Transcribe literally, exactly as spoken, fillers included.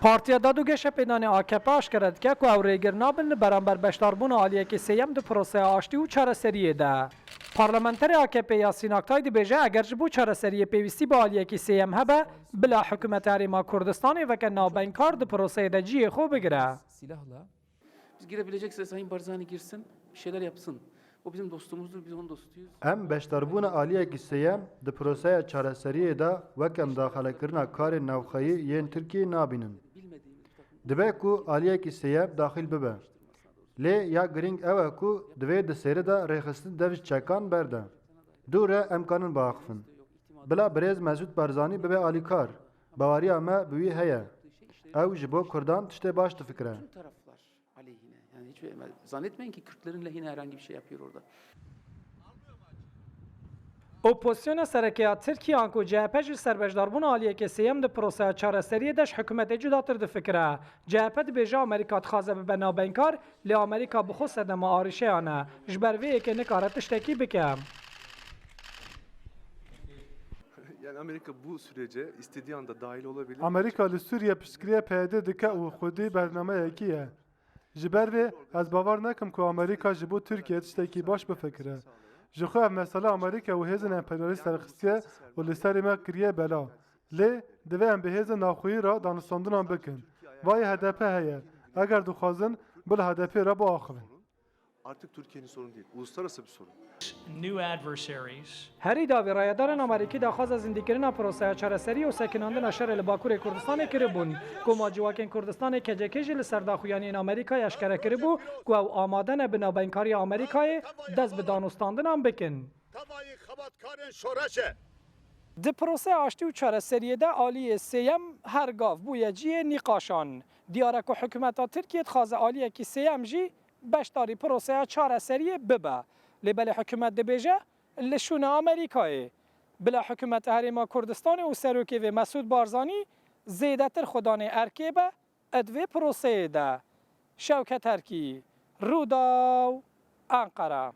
Partiya Dad û Geşepêdanê A K P aşkere dike ku ew rêgir nabin li beramber beşdarbûna aliyekî sêyem di proseya aştî û çareseriyê de. Parlamenterê A K P Yasîn Aktay dibêje, eger ji bo çareseriyê pêwîstî bi aliyekî sêyem hebe, bila hikûmeta Herêma Kurdistanê weke navbeynkar di proseyê de cihê xwe bigire. Silahla. Biz girebilecekse Sayın Barzani girsin, bir şeyler yapsın. O bizim dostumuzdur, biz onun dostuyuz. Em beşdarbûna aliyekî sêyem di proseya çareseriyê de weke midaxalekirina karên navxweyî yên Tirkiyê nabînin. Dibe ku aliyekî sêyem daxîl bibe. Lê ya girîng ew e ku di vê di sêrî de rêxistin dev ji çekan berde. Dû re em kanin biaxifin. Bila birêz Mesûd Barzanî bibe alîkar. Baweriya me bi wî heye. Ew ji bo Kurdan tiştê baş difikire. Tüm taraflar aleyhine. Yani hiç zannetmeyin ki Kürtlerin lehine herhangi bir şey yapıyor orada. Opozisyona sereke ya Tirkiye anku C H P jî ser beşdarbûna aliyekê sêyem di proseya çareseriyê de ji hikûmetê cudatir difikire. C H P dibêje Amerîka dixwaze bibe navbeynkar, lê Amerîka bi xwe sedema arîşeyan e. Ji ber vê yekê nikare tiştekî bike. Yani Amerika bu sürece istediği anda dahil olabilir. Amerîka li Sûriye piştgiriya P Y D dike û xwedî bernameyekî ye. Ji ber vê ez bawer nakim ku Amerîka ji bo Tirkiye tiştekî baş bifikire. Ji xwe ev mesele Amerîka û hêzên emperyalîst serxistiye û li serê me kiriye bela. Lê divê em bi hêzên navxweyî re danûstandinan bikin. Vayê H D P heye. Eger dixwazin, bila H D P re biaxivin. Artık Türkiye'nin sorunu değil, uluslararası bir sorun. New adversaries. Herî dawî rayedarên Amerîkî daxwaza zindîkirina proseya çareserî û sekinandina şerê li Bakurê Kurdistanê kiribûn. Koma Civakên Kurdistanê K C K jî li ser daxuyaniyên Amerîkayê eşkere kiribû ku ew amade ne bi navbeynkariya Amerîkayê dest bi danûstandinan bikin. Tavayî xebatkarên şoreş e. Di proseya aştî û çareseriyê de aliyê sêyem her gav bûye cihê nîqaşan. Diyar e ku hikûmeta Tirkiyê dixwaze aliyekî sêyem jî beşdarî proseya çareseriyê bibe. Lê belê hikûmet dibêje, li şûna Amerîkayê. Bila hikûmeta Herêma Kurdistanê û serokê vê Mesûd Barzanî zêdetir xwedanê erkê be, di vê proseyê de. Şewket Erkî, Rûdaw, Enqere.